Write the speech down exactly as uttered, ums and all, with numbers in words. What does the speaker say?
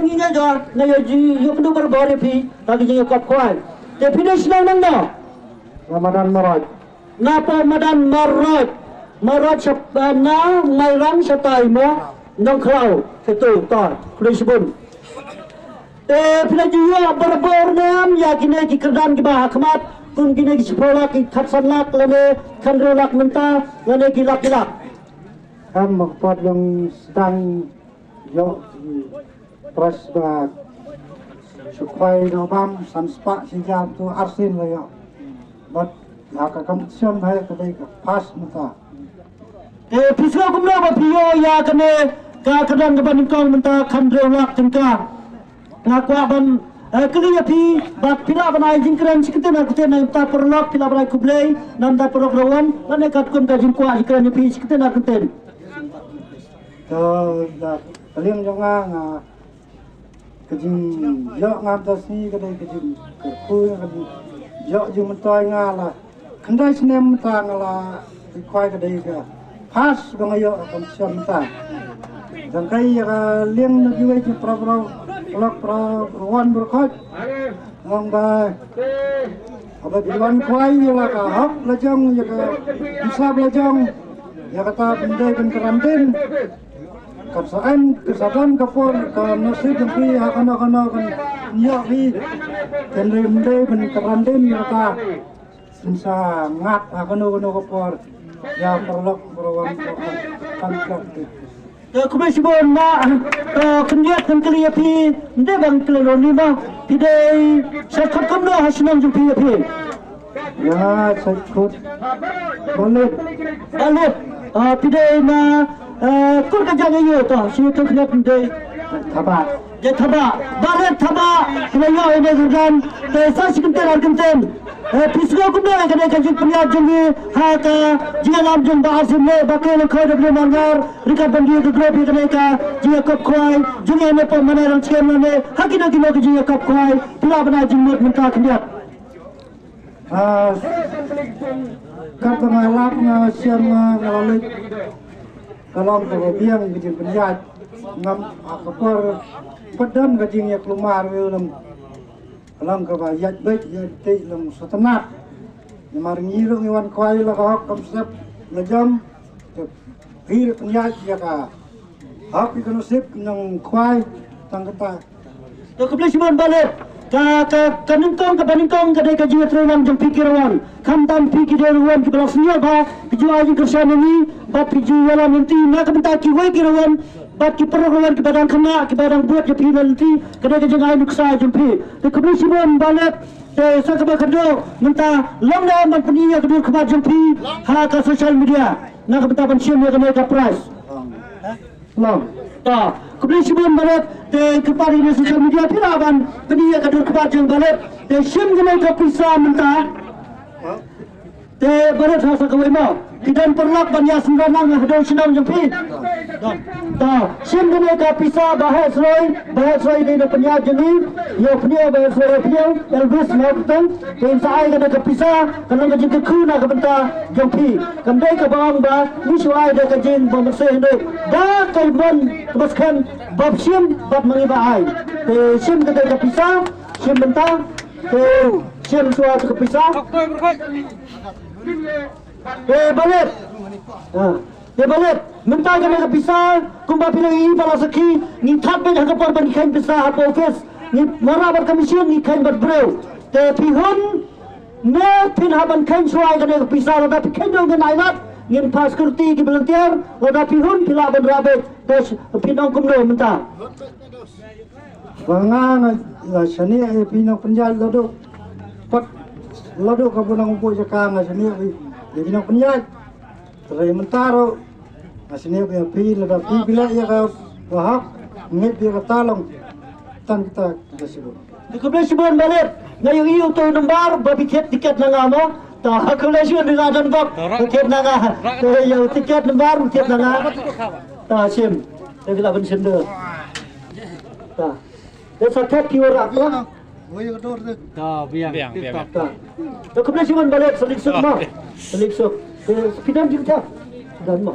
Ngi nga jor, nga ïa ju ïoh kynduh barabor ïa phi, ta ki jingïakop khwai. Te phi dei shnong nangno? Na madan Marot. Na poh madan Marot. Marot sha, eh, na Mairang shatai mo, Nongkhlaw. Kito, ta, khublei shibun. Te phi la ju ïoh barabor ne em ïa kine ki kyrdan kiba ha khmat, kum kine ki shiphew lak, ki khatsan lak, lane khathynriew lak mynta, lane ki lak ki lak. Em, ka por jong sdang ïoh ki prize ba shu khwai da bam san spah shi hajar tu arsien la ïoh. Bad ha ka competition ba ka dei ka first mynta. Te phi sngew kumno ba phi ïoh ïa kane ka kyrdan kaba nyngkong mynta khathynriew lak tyngka? Nga kwah ban, eh, kylli ïa phi ba phi lah ban ai jingkren shi kyntien ar kyntien na ka bynta paralok, phi lah ban ai khublei na ka bynta paralok ruh, lane katkum ka jingkwah jingkren ïa phi shi kyntien ar kyntien. To, da ka liang jong nga, nga ka jingïoh nga mynta sngi ka dei ka jingkyrkhu, ka jingïoh jingmyntoi nga la khyndai snem mynta nga la khwai, ka dei ka first ba nga ïoh ha competition mynta. Dang kai ïa ka liang na kiwei ki para para lok para wan baroh khoit. Long ba haba phi wan khwai ïa la ka hok la jong, ïa ka insaf la jong, ïa kata phin dei ban kyrandin. Kan sa em, kan sa don ka por, ka nasib jong phi ha kano kano kan ïoh phi. Kan dei ban dei ban kyrandin ïa kata. Kan sa ngat ha kano kano ka por. Ïa paralok parwan kan kan. Te khublei shibun ma, te khyndiat kan kylli ïa phi, nde bang kylli lo ni ma, phi dei sha khot kumno ha shnong jong phi ïa phi? Ïa, sha khot Balet. Balet. Ah, phi dei na, eh, kur ka jong ïa to, shi to khyndiat nde. Thaba. Jai Thaba. Balet Thaba. Khublei ïa ine kyrdan. Te sa shi kyntien ar kyntien. Eh, phi sngew kumno ïa kane ka jingpynïaid jong ngi ha ka jingïalam jong Bah Arsien Meh, Bah Khlei Lyngkhoi W Marngar, ryngkat ban ïa ka group ïa kane ka jingïakop khwai jong ngi ne pom mane rang chkem ne ha kino kino ka jingïakop khwai, phi lah ban ai jingmut mynta khyndiat. Ah, katba nga lap nga shem nga, nga la leit ka long kaba biang ka jingpynïaid, ngam, ah, ka por pat don ka jingïakulmar ïa u long. Ka long kaba ïaid beit ïaid tei long sngewtynnat. Namar ngi ruh ngi wan khwai la ka hok ka nusip la jong. Te phi ruh pynïaid ïa ka hok ïa ka nusip nong khwai tang kata. To khublei shibun Balet. Ka, ka, ka nyngkong, kaba nyngkong ka dei ka jingïatreilang jong phi ki ruh wan. Khamtam phi ki dei ruh wan kiba long senior ba phi ju ai jingkyrshan ïa ngi bad phi ju ïalam lynti na ka bynta kiwei ki ruh wan. Bad ki paralok ruh wan kiba dang khynnah, kiba dang bud ïa phi na lynti, ka dei ka jingai nuksa jong phi. Te khublei shibun Balet, te sa kaba khadduh mynta long ne em ban pyni ïa ka dur khmat jong phi ha ka social media na ka bynta ban shim ïa kane ka prize. Long. Ta khublei shibun Balet, te kyrpad ïa kane social media phi lah ban pyni ïa ka dur khmat jong Balet, te shim kane ka pisa mynta. Te Balet ha sa kawei mo. Ki don paralok ban ïa synran lang ha dong shnong jong phi. Ta shim kane ka pisa ba heh sroi, ba heh sroi dei na pynïaid jong ngi. Ïa pynïaid ba heh sroi ïa pynïaid Elvis Mawkton. Te sa ai kane ka pisa ka long ka jingkyrkhu na ka bynta jong phi. Kam dei kaba ong ba ngi shu ai da ka jing ba mynsiem hynrei da ka mon kaba skhem ba shim bad ma ngi ba ai. Te shim kane ka pisa, shim mynta. Te shim shuwa ka pisa. Te Balet. Ha. Te Balet. Mynta kane ka pisa kumba phi la ïohi ba la sakhi, ngi thad beit ha ka por ban kheiñ pisa hapoh office. Ngi mareh bad ka machine ngi kheiñ bad briew. Te phi hun ne phin hap ban kheiñ shuwa kane ka pisa, lada phi kheiñ ruh ngin ai lad, ngin phah security ki volunteer, lada phi hun phi lah ban rah beit. Te phi nong kumno mynta? Ba nga nga la shaniah ïa phi nongpynïaid la duk. Pat la duk ka bunang buh jaka nga shaniah ïa phi nongpynïaid. Trai mynta ruh nga shaniah ïa phi lada phi phi leh ïa ka ba hok ngeit ïa ka talong. Tang kita ka sibuk. Khublei shibun Balet. Nga ïohi uto u nombar ba phi thied tiket na nga mo. Ta khublei shibun, nga don bok. Phi thied na nga. Te ïa u tiket nombar phi thied na nga. Ta shim. Te phi lah ban shim de. Ta. Te sa thied ki wara ko. Ta biang. Biang, biang, biang. Ta. Ta khublei shibun Balet, sa leit suk mo. Sa leit suk. Te phi don jingthied. Don mo.